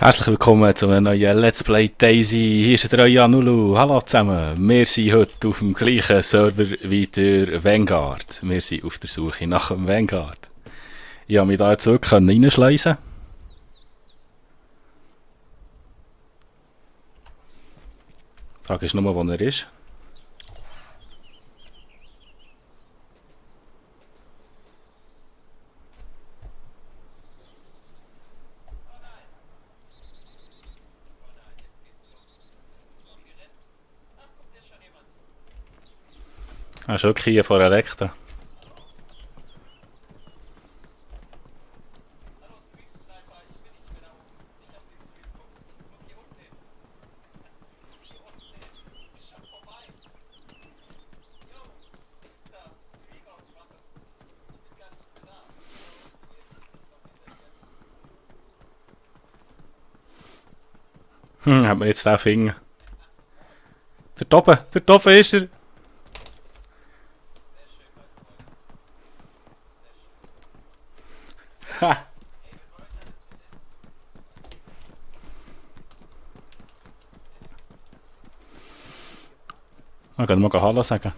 Herzlich willkommen zu einem neuen Let's Play Daisy. Hier ist der euer Nulu. Hallo zusammen. Wir sind heute auf dem gleichen Server wie der Vanguard. Wir sind auf der Suche nach dem Vanguard. Ich konnte mich da jetzt wirklich reinschleusen. Die Frage ist nur, wo er ist. Er ist wirklich hier vor Elektra. Hat man jetzt den Finger. Der Toppen ist er. Ha! Ich kann mal Hallo sagen.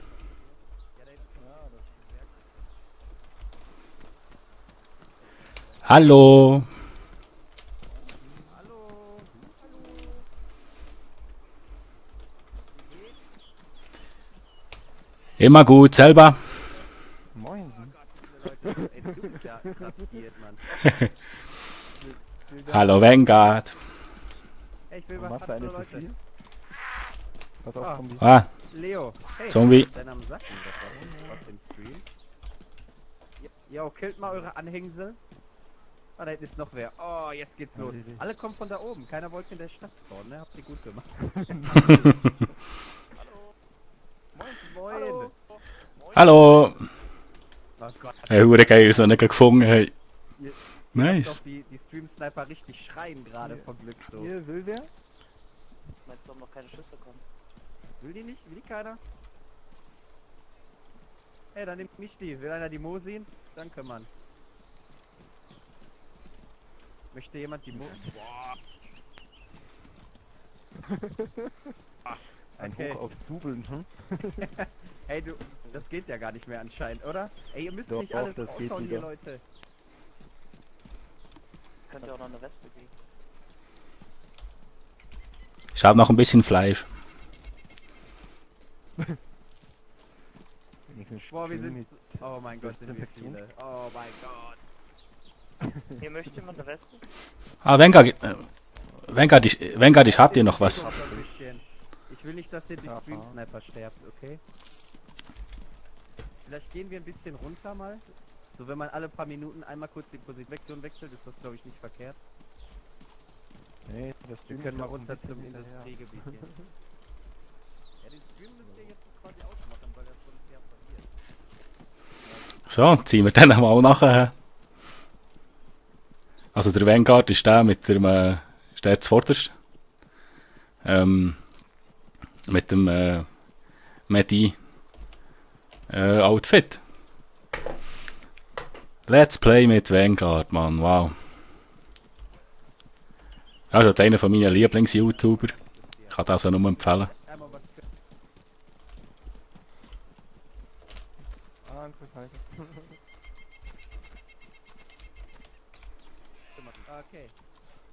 Hallo! Immer gut, selber. Moin. Hallo Vanguard. Ich will was Machst du eine zu Leute. viel? Pass auf, Zombie. Ah, Leo, hey, Zombie. dein am Sacken, das war auf dem Stream. Jo, killt mal eure Anhängsel. Ah, da hinten ist noch wer. Oh, jetzt geht's los. Alle kommen von da oben. Keiner wollte in der Stadt spawnen, ne? Habt ihr gut gemacht. Moin. Moin. Hallo! Oh Gott. Hey, hure geil, dass wir ihn gefunden haben. Nice. Doch die Stream-Sniper richtig schreien gerade vor Glück so. Hier, will wer? Meinst du, ob noch keine Schüsse kommen? Will die nicht? Will die keiner? Hey, dann nimmt mich die. Will einer die Mosin? Danke, Mann. Möchte jemand die Mosin? Ein Okay. Hoch auf Zubeln, hm? Ey, du, das geht ja gar nicht mehr anscheinend, oder? Ey, ihr müsst Doch, nicht doch, alle das geht raushauen hier, wieder. Leute. Könnte ja auch noch eine Wespe geben. Ich hab noch ein bisschen Fleisch. Boah, wir Schön sind... mit Oh mein Gott, sind wir Desinfektion. viele. Oh mein Gott. Hier möchte jemand eine Wespe? Ah, Vanguard, ich hab dir noch was. Ich will nicht, dass ihr die Aha. Stream-Sniper sterbt, okay? Vielleicht gehen wir ein bisschen runter mal. So, wenn man alle paar Minuten einmal kurz die Position wechselt, ist das, glaube ich, nicht verkehrt. Nee, das Wir Ding können ist mal auch ein runter bisschen zum hinterher. Industriegebiet gehen. Ja, den Stream müsst ihr jetzt quasi ausmachen, weil das sonst ja passiert. So, ziehen wir den mal nachher. Also der Vanguard ist der mit dem, ist der zuvorderst. Mit dem, Medi, Outfit. Let's Play mit Vanguard, Mann, wow. Ja, das ist einer von meinen Lieblings-YouTuber. Ich kann das auch nur empfehlen. Einmal was für... Ah, interessant. Okay.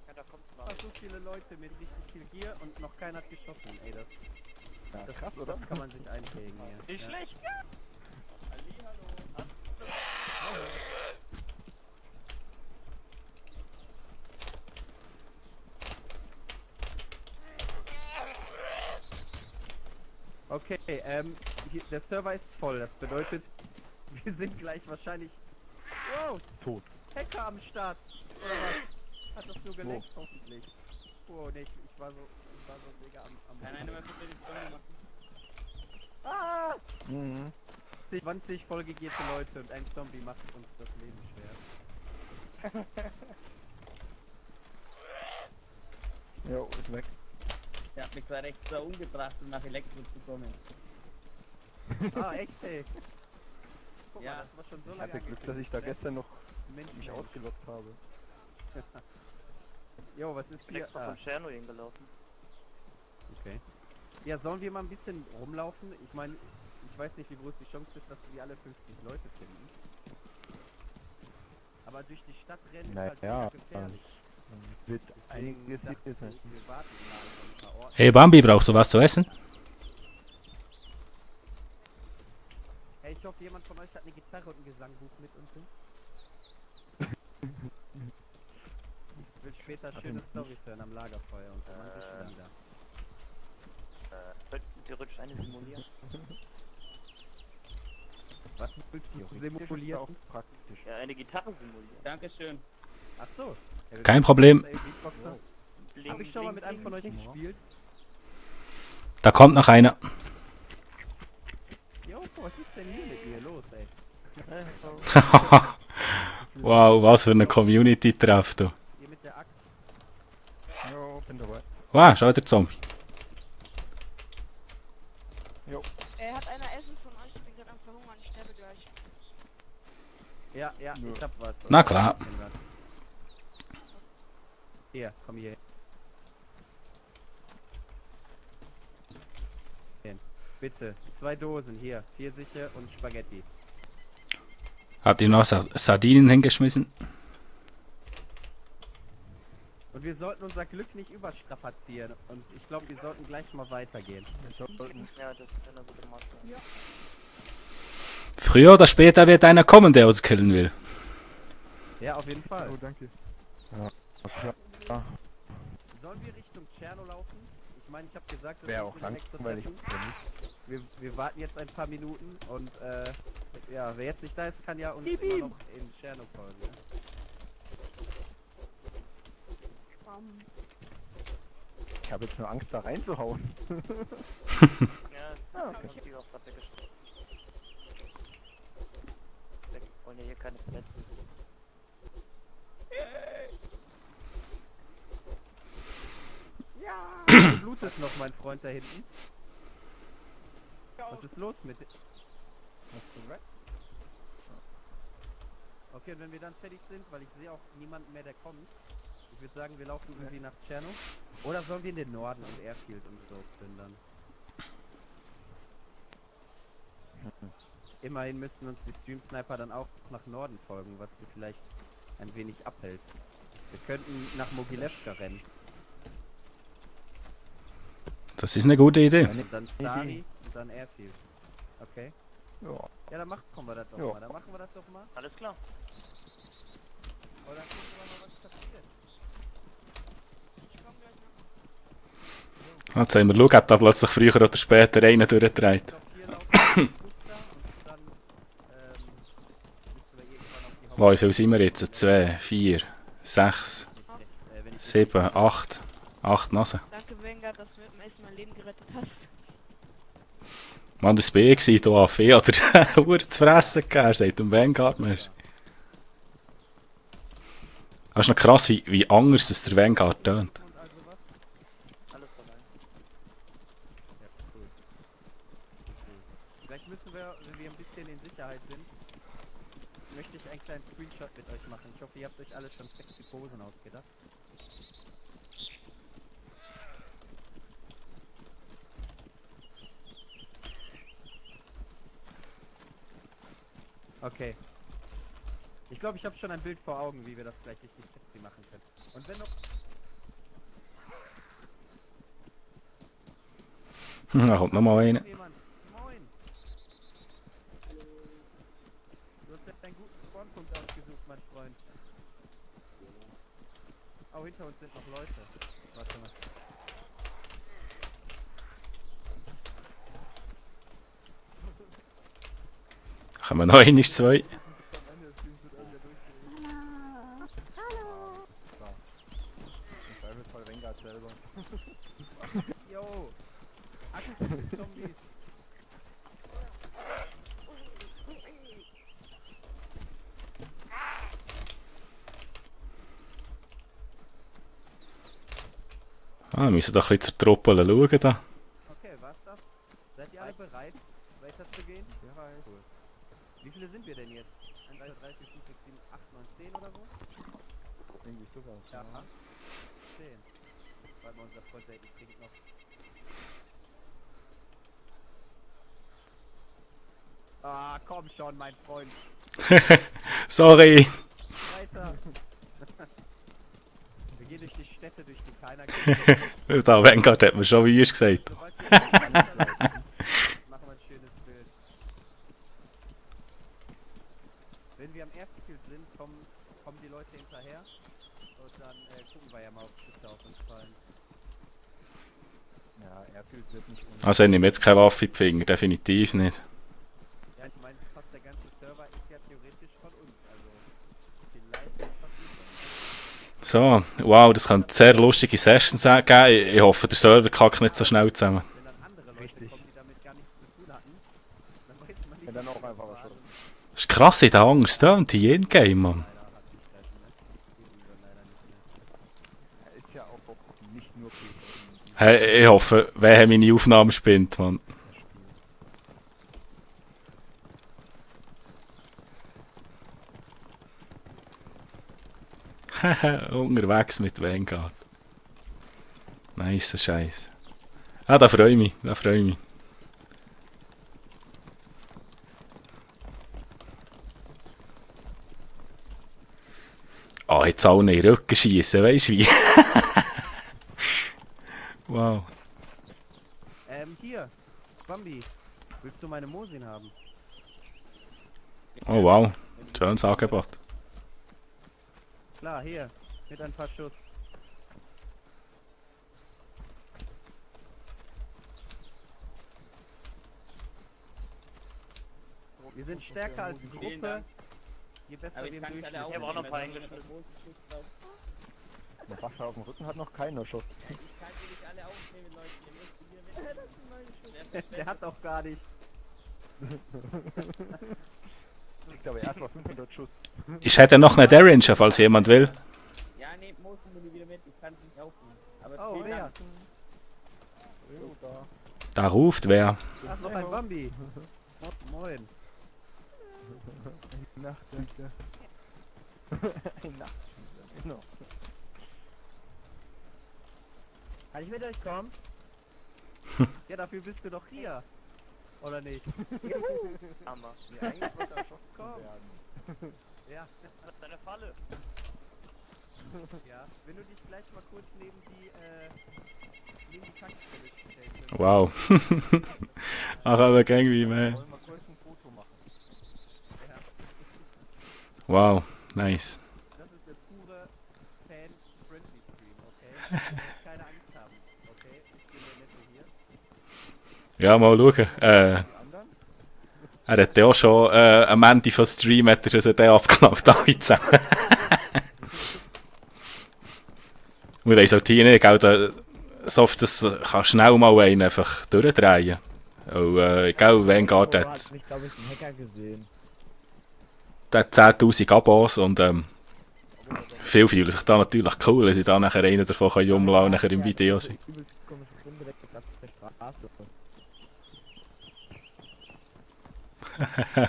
Ja, da kommt Ah, so viele Leute mit richtig viel Gier und noch keiner hat geschossen. Ey, das Ja, krass, oder? kann man sich einprägen hier. Nicht schlecht. Okay, hier, der Server ist voll. Das bedeutet, wir sind gleich wahrscheinlich... Wow, Tot. Hacker am Start. Oder was? Hat das nur geleckt, hoffentlich. Oh, ne, ich war so mega am... Kann einer mal kurz den Zombie machen? Ah! Mhm. 20 vollgegierte Leute und ein Zombie macht uns das Leben schwer. Jo, ist weg. Der hat mich zwar extra umgebracht, um nach Elektro zu kommen. Ah, echt, ey. Guck Ja. mal, das war schon so Ich lange hatte Glück, dass ich da angekündigt, gestern noch ne? mich ausgelockt habe. Jo, was ist Ich bin hier? extra von Cherno hingelaufen. Okay. Ja, sollen wir mal ein bisschen rumlaufen? Ich meine, ich weiß nicht, wie groß die Chance ist, dass wir alle 50 Leute finden. Aber durch die Stadt rennen ist halt Naja, sehr gefährlich. wird Deswegen einiges dachte hier sein. ich, wir warten mal an ein paar Orten. Hey Bambi, brauchst du was zu essen? Hey, ich hoffe, jemand von euch hat eine Gitarre und ein Gesangbuch mit und so. Ich will später schöne Storys hören am Lagerfeuer und romantische Lieder. Könnten theoretisch eine simulieren. Was willst du Auch simulieren? praktisch. Ja, eine Gitarre simulieren. Dankeschön. Ach so. Ja, Kein Problem. Bling, Habe ich schon mal mit einem von euch bling. gespielt? Da kommt noch einer. Jo, was ist denn hier mit mir los, ey? Wow, was für eine Community-Treff, du. Hier mit der Axt. Jo, bin dabei. Wow, schau der Zombie. Hat einer Essen von euch? Ich bin gerade am Verhungern, ich sterbe gleich. Ja, ja, Nö. ich hab was. Na klar. Hier, komm hier. Bitte, 2 Dosen, hier, Pfirsiche und Spaghetti. Habt ihr noch Sardinen hingeschmissen? Und wir sollten unser Glück nicht überstrapazieren. Und ich glaube, wir sollten gleich mal weitergehen. Ja, das ist eine gute Maßnahme. Früher oder später wird einer kommen, der uns killen will. Ja, auf jeden Fall. Oh, danke. Ja, klar. Sollen wir Richtung Tscherno laufen? Ich meine, ich habe gesagt, das Wäre ist auch ein extra langweilig, Treffen. oder nicht? Wir warten jetzt ein paar Minuten und ja, wer jetzt nicht da ist, kann ja uns immer noch in Tscherno folgen. Ne? Ich habe jetzt nur Angst, da reinzuhauen. Ja, okay. ich hab die auch gerade weggestellt. Wir wollen ja hier keine Verletzungen. Du blutest noch, mein Freund da hinten. Was ist los mit dir? Hast du recht? Okay, und wenn wir dann fertig sind, weil ich sehe auch niemanden mehr, der kommt. Ich würde sagen, wir laufen irgendwie nach Tscherno. Oder sollen wir in den Norden und Airfield und so plündern? Immerhin müssten uns die Stream Sniper dann auch nach Norden folgen, was sie vielleicht ein wenig abhält. Wir könnten nach Mogilevka rennen. Das ist eine gute Idee. Und dann Stari und dann Airfield. Okay. Ja. Ja, dann machen wir das doch Ja. mal. Dann machen wir das doch mal. Alles klar. Aber dann gucken wir mal, was passiert. Ich komm gleich noch. Jetzt haben wir geschaut, hat da plötzlich früher oder später einer durchgedreht. Ich glaube, hier laufen wir Muster und dann müssen wir irgendwann auf die Wow, wie viel sind wir jetzt? 2, 4, 6, wenn ich 7, 8. 8 Nasen. Danke, Wenger, dass du mit dem Essen mein Leben gerettet hast. Mann, das B war du AF oder Uhr zu fressen gegeben, er sagt um Vanguard, merci. Das ist noch krass, wie anders das der Vanguard tönt. und also was? Alles dabei. Ja, cool. Vielleicht müssen wir, wenn wir ein bisschen in Sicherheit sind, möchte ich einen kleinen Screenshot mit euch machen. Ich hoffe, ihr habt euch alle schon sexy Posen ausgedacht. Okay. Ich glaube, ich habe schon ein Bild vor Augen, wie wir das gleich richtig sexy machen können. Und wenn noch... Da kommt noch mal einer. Jemand. Moin. Du hast jetzt einen guten Spawnpunkt ausgesucht, mein Freund. Oh, hinter uns sind noch Leute. Warte mal. Kommen noch einmal 2. Im Zweifelsfall Vanguard selber. Yo! Aggressive Zombies! Ah, wir müssen doch ein bisschen zur Truppe schauen da. Okay, war's das? Seid ihr alle bereit, weiterzugehen? Ja, Cool. Wie viele sind wir denn jetzt? 1, 2, 3, 4, 5, 6, 7, 8, 9, 10 oder so? irgendwie sowas. Ja. verstehen. Weil mal unser Freund da hinten trinkt noch. Ah, komm schon, mein Freund. Sorry. Weiter. Wir gehen durch die Städte, durch die keiner geht. Da, Vanguard hat mir schon wie ist gesagt. Sobald wir in die Stadt laufen, machen wir ein schönes Bild. Wenn wir am Airfield sind, kommen die Leute hinterher. Und dann gucken wir ja mal, ob Schüsse auf uns fallen. Ja, Airfield wird nicht un... Also ich nehme jetzt keine Waffe in die Finger, definitiv nicht. Ja, ich meine, fast der ganze Server ist ja theoretisch von uns. Also, vielleicht ist das So, wow, das könnte sehr lustige Sessions geben. Ich hoffe, der Server kackt nicht so schnell zusammen. Wenn dann andere Leute Richtig. kommen, die damit gar nichts zu tun hatten, dann weiß man nicht, Ja, dann auch was einfach war. was schon. Das ist krass, ich habe anders tönt, hier in-game, Mann. Leider hat sich das, ne? Geht ihm dann leider nicht mehr. Ist ja auch nicht nur PC. Hey, ich hoffe, wer meine Aufnahme spinnt, Mann. Unterwegs mit Vanguard. Nice Scheiß. Ah, da freue ich mich, da freue ich mich. Ah, jetzt alle in den Rücken schießen, weißt du wie? Wow. Hier, Bambi, willst du meine Mosin haben? Oh wow, schönes Angebot. Klar, hier, mit ein paar Schuss. Wir sind stärker als Vielen Gruppe, Dank. je besser Aber wir ich im kann Durchschnitt alle auch Ich hab auch noch ein paar nehmen, wenn eingeschnitten. da noch ein Schuss drauf. Eine Waffe auf dem Rücken hat noch keiner Schuss. Ich kann die nicht alle aufnehmen, Leute. Ihr müsst die hier mit. Der hat auch gar nicht. Kriegt aber erst mal 500 Schuss. Ich hätte noch eine Derringer, falls jemand will. Ja, nehmt Mosenmuni wieder mit. Ich kann es nicht aufnehmen. Aber Oh, vielen wer? Dank. Jo, da. Da ruft wer. Ach, noch ein Bambi. Moin. Nachtschüler. Ein Nachtschüler, genau. Kann ich mit euch kommen? Ja, dafür bist du doch hier. Oder nicht? Hammer. Nee, eigentlich wollte er erschossen Komm. werden. Ja. Das ist eine Falle. Ja. Wenn du dich vielleicht mal kurz neben die Tankstelle stellst. Wow. Ach, aber irgendwie mehr. Wollen wir kurz ein Foto machen? Ja. Wow, nice. Das ist der pure Fan-Friendly Stream, okay? Keine Angst haben, okay? Ich bin der Nette hier. Ja, mal schauen. Die anderen? Er hat ja auch schon am Ende von Stream hat er den abgeknallt, alle zusammen. Und wir weiss halt hier nicht, gell, so oft das kann schnell mal einen einfach durchdrehen. Und, gell, Vanguard hat, Ich glaube, ich einen Hacker gesehen. der hat 10'000 Abos und viele fühlen sich da natürlich cool, wenn sie da nachher einen davon können umlassen und nachher im Video sind. Übelst komische Runde weggeklappt auf der Straße.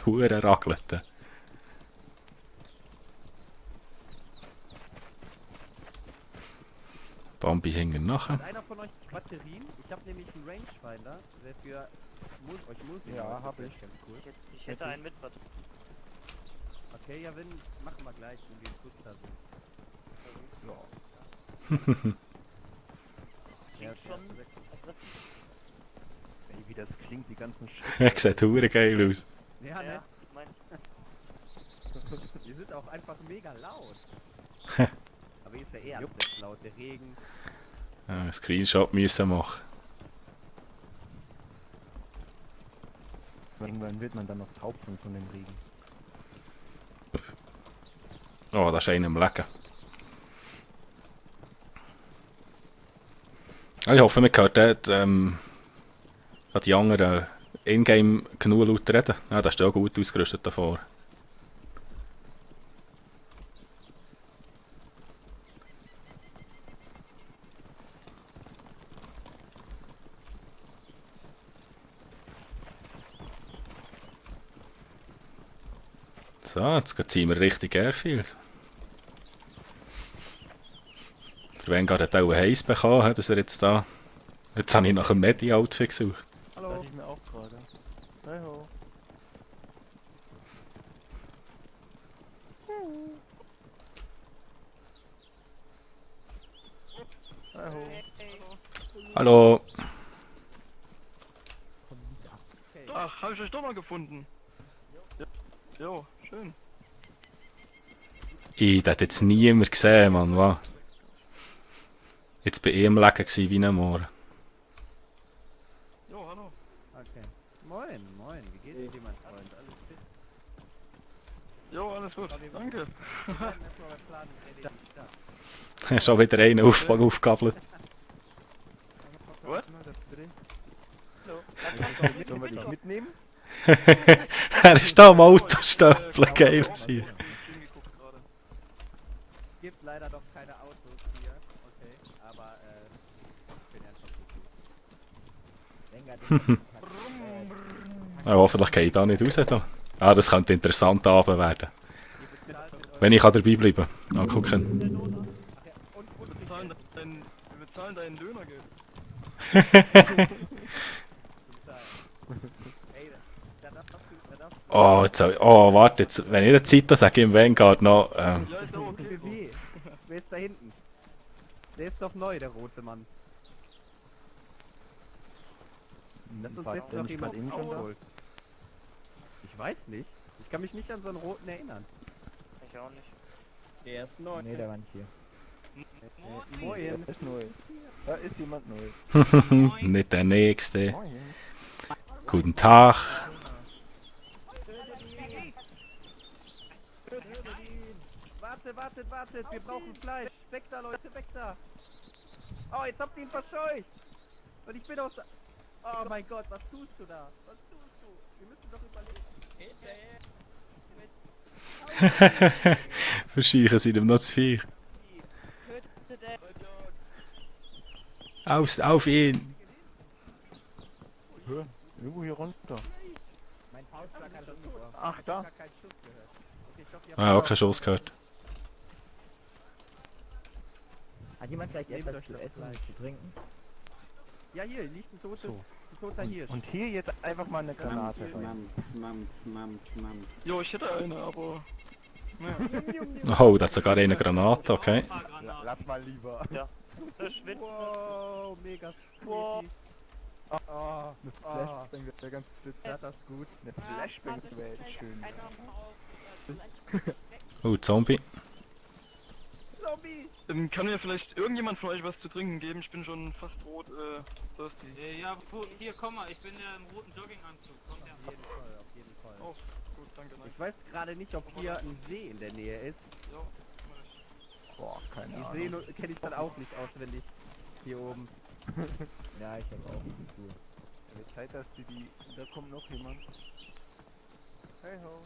Hure Raglete. Bambi hängen nachher. Hat einer von euch Batterien? Ich habe nämlich einen Rangefinder, der für euch Multi. Ja, hab ich. Ganz cool. Ich hätte einen mit was. Okay, ja, machen wir gleich, wenn wir kurz da sind. Ja. Ja, schon. Ey, wie das klingt, die ganzen Er sieht hure geil aus. Ja, ne? mein, Die sind auch einfach mega laut. Aber hier ist ja eh alles recht laut. Der Regen. Ja, einen Screenshot müssen machen. Irgendwann wird man dann noch taub von dem Regen. Oh, da ist einer am Lecken. Ich hoffe, man hört dort die anderen in-game genug laut reden. Ja, das ist ja auch gut ausgerüstet davor. So, jetzt ziehen wir richtig Airfield. Der Vanguard hat auch heiß bekommen, dass er jetzt da... Jetzt habe ich nach einem Medi-Outfit gesucht. Hallo. Das ich mir auch gerade. Hey ho. Hey ho. Hallo. Ach, habe ich euch doch mal gefunden. Jo, schön. Das hat jetzt niemand gesehen, Mann, was? Jetzt bei ihm liegen gewesen wie ein Moor. Jo, hallo. Okay. Moin, moin. Wie geht's dir, mein Freund? Alles fit? Jo, alles gut. Danke. Wir bleiben erstmal bei Plan und erledigen Start. Schon wieder einen aufgegabelt. What? Sollen wir dich mitnehmen? Er ist da am Autostöpfeln, geil sein. Hingeguckt gerade. Gibt leider doch keine Autos hier. Okay, aber ich bin ernsthaft gut. Wenger, Hoffentlich geht da nicht raus. Da. Ah, das könnte ein interessanter Abend werden. Wenn ich dabei bleiben kann. Angucken. Wir bezahlen deinen Dönergeld. Oh, jetzt, oh, warte, jetzt, wenn ich eine Zeit habe, sage ich im Vanguard noch. Ja, ist doch okay. Wie? Wer ist da hinten? Der ist doch neu, der rote Mann. Lass uns jetzt doch jemand aufholen. Ich weiß nicht. Ich kann mich nicht an so einen roten erinnern. Ich auch nicht. Der ist neu. Nee, der war nicht hier. Moin. Ist neu. Da ist jemand neu. Nicht der Nächste. Moin. Guten Tag. Wartet, wir brauchen Fleisch. Weg da, Leute, weg da. Oh, jetzt habt ihr ihn verscheucht. Und ich bin aus... Oh mein Gott, was tust du da? Was tust du? Wir müssen doch überleben. Verscheuchen sie ihm noch zu viel. Tötet den. Auf ihn. Hör, irgendwo hier runter. Mein Faustschlag hat umgebracht. Ach, da. Ich hab gar keinen Schuss gehört. Okay, ich hoffe, ihr habt Ah, auch keinen Schuss gehört. Hat jemand vielleicht Nehmt etwas euch zu das essen Fleisch. und zu trinken? Ja, hier liegt ein totes, So. ein toter Hirsch. Und hier jetzt einfach mal eine Granate rein. Jo, ich hätte eine, aber... Naja. Oh, da hat sogar eine Granate, okay. Lass mal lieber. Ja. Verschwinden. Wow, mega Wow. spooky. Oh, eine Flashbang wäre ganz spitze. Das ist gut. Eine Flashbang wäre echt schön. Oh, Zombie. Zombie! Kann mir vielleicht irgendjemand von euch was zu trinken geben? Ich bin schon fast rot, thirsty. Ja, hier, komm mal, ich bin ja im roten Jogginganzug. Kommt her. Auf jeden Fall, auf jeden Fall. Oh, gut, danke, Ich danke. weiß gerade nicht, ob hier ein See in der Nähe ist. Jo, mach ich. Boah, keine Die Ahnung. See kenne ich dann auch nicht auswendig. Hier oben. Ja, ich hab auch die Tour. Wird Zeit, dass da kommt noch jemand. Hey ho.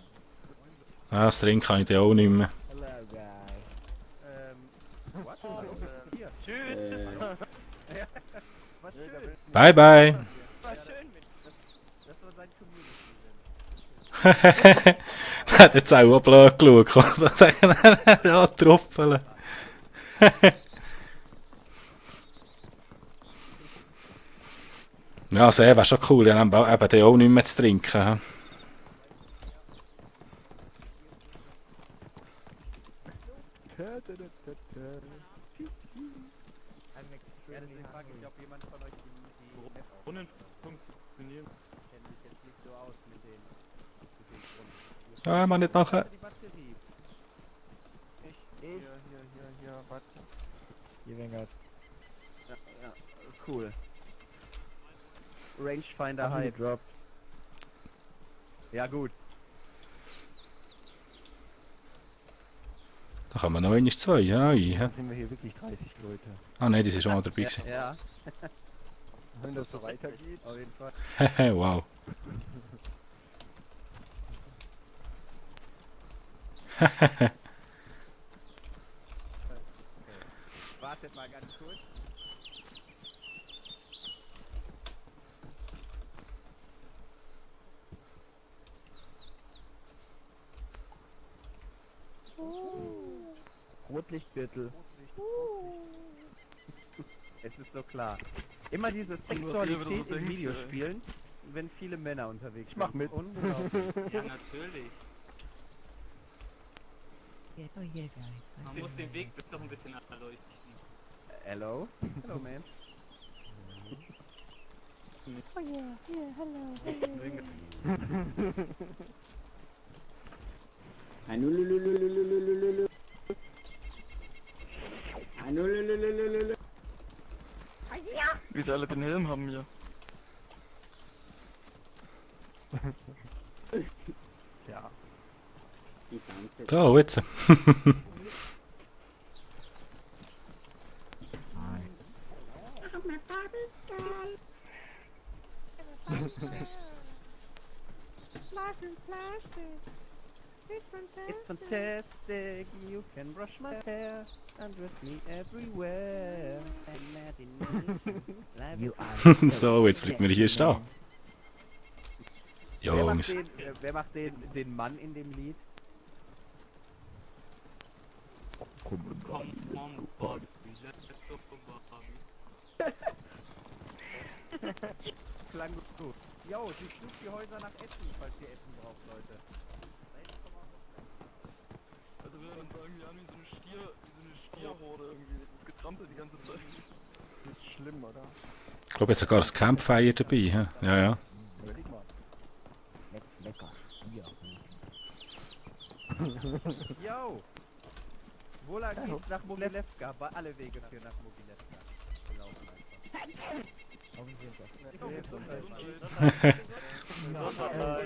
Ah, das Trinken kann ich dann auch nicht mehr. Hello, guys. What? Hier. Tschüss. Was schön. Bye, bye. War schön mit. Das war sein Community. Der hat jetzt auch blöd geschaut. Da sagen ja, Trüffel. Ja, See wäre schon cool. Ja, eben dann auch nicht mehr zu trinken. hä? Ja, deswegen frage ich, ob jemand von euch die Map auch Brunnen funktionieren. kennt sich jetzt nicht so aus mit den Brunnen. Ja, man nicht nachher. Die Batterie. Hier, warte. Hier, Wenger. Ja, cool. Rangefinder High Hype. Drop. Ja gut. Da kann man noch einmal zwei. Ja, hä? Dann sind wir hier wirklich 30 Leute. Ah nein, die sind schon mal dabei gewesen. Ja, Wenn das so weitergeht. auf jeden Fall. Wow. Wartet mal ganz kurz. Rotlichtviertel. Es ist so klar. Immer diese hier Sexualität wieder so in Dings, Videospielen, wenn viele Männer unterwegs sind. mach mit. Unglaublich. Ja, natürlich. Man muss den Weg doch ein bisschen erleuchten. Hello? Hello, man. Wie sie alle den Helm haben hier. Ja. So, jetzt. It's fantastic, you can brush my hair and dress me everywhere. You are So, jetzt bleibt mir hier stehen. Wer macht Jungs. wer macht den Mann in dem Lied? Come on, Bobby, let's go, Bobby. Klang gut. Jo, sie schlug die Häuser nach Essen, falls ihr Essen braucht, Leute. Also wir dann sagen, wir haben wie so eine Stierhorde irgendwie. Das ist getrampelt die ganze Zeit. Das ist schlimm, oder? Ich glaube, jetzt sogar ein Campfire dabei. Hä? Ja, ja. Überleg mal. lecker. Stier. Jo! Wohler geht's nach Mogilewka, alle Wege führen nach Mogilewka. Wir laufen einfach.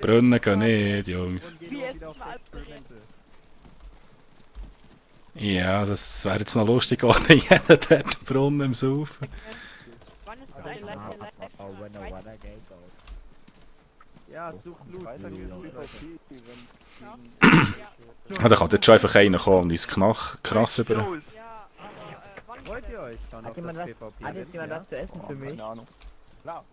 Brunnen gehen nicht, Jungs. Und gehen nur wieder auf Experimente. Ja, das wäre jetzt noch lustig, ohne jeden dort den Brunnen im Saufen. Wann ist dein Live? When I wanna get out. Ja, sucht Loot. Freitag ist Leute. PvP-Event. Ja, da kann jetzt schon einfach einer kommen und ins Krass über. Ja, aber wann Wollt ihr euch schon auf Hat das jemand was, PvP? hat jetzt jemand was zu essen für mich? Keine Ahnung. Klar.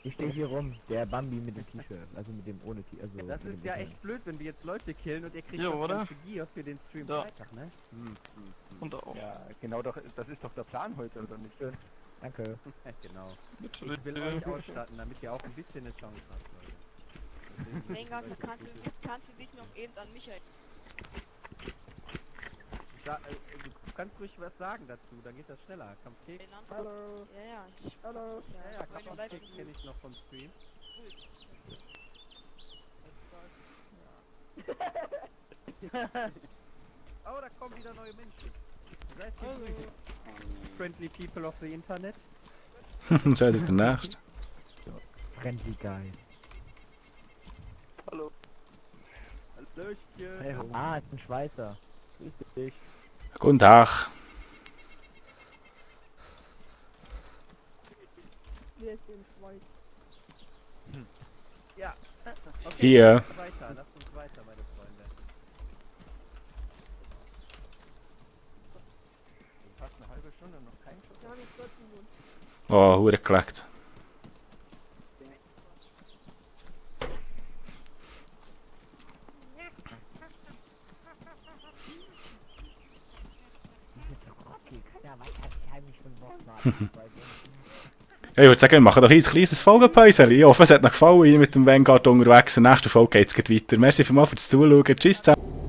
Ich stehe hier rum, der Bambi mit dem T-Shirt, also mit dem ohne T-Shirt. Also Das mit ist dem ja T-Shirt. echt blöd, wenn wir jetzt Leute killen und ihr kriegt Ja, das oder? ganze Gear für den Stream Ja. Freitag, ne? Und auch. Ja, genau doch, das ist doch der Plan heute, oder nicht? Danke. Genau. Mit Ich will euch ausstatten, damit ihr auch ein bisschen eine Chance habt, Leute. Deswegen Venga, will ich euch kannst du dich noch eben an Michael... du kannst ruhig was sagen dazu, dann geht das schneller. Kampfkeks. Hallo. Ja, ja. Hallo. Ja, ja, meine Kampfkeks Leitung- kenne ich noch vom Stream. Oh, da kommen wieder neue Menschen. Seid gegrüßt. Friendly people of the Internet. Seid ihr der Nächste? Friendly Guy. Hallo. Hallöchen. Hey, ah, ist ein Schweizer. Grüß dich. Guten Tag. Ja. Okay, Hier. lasst uns weiter, meine Freunde. Fast eine halbe Stunde, noch kein Schuss. Oh, hure gelegt. Ja, was hab ich heimlich von Bock Ja, ich würde sagen, wir machen doch ein kleines Folgenpäuschen. Ich hoffe, es hat euch gefallen hier mit dem Vanguard unterwegs. In der nächsten Folge geht es weiter. Merci vielmals fürs Zuschauen. Tschüss zusammen.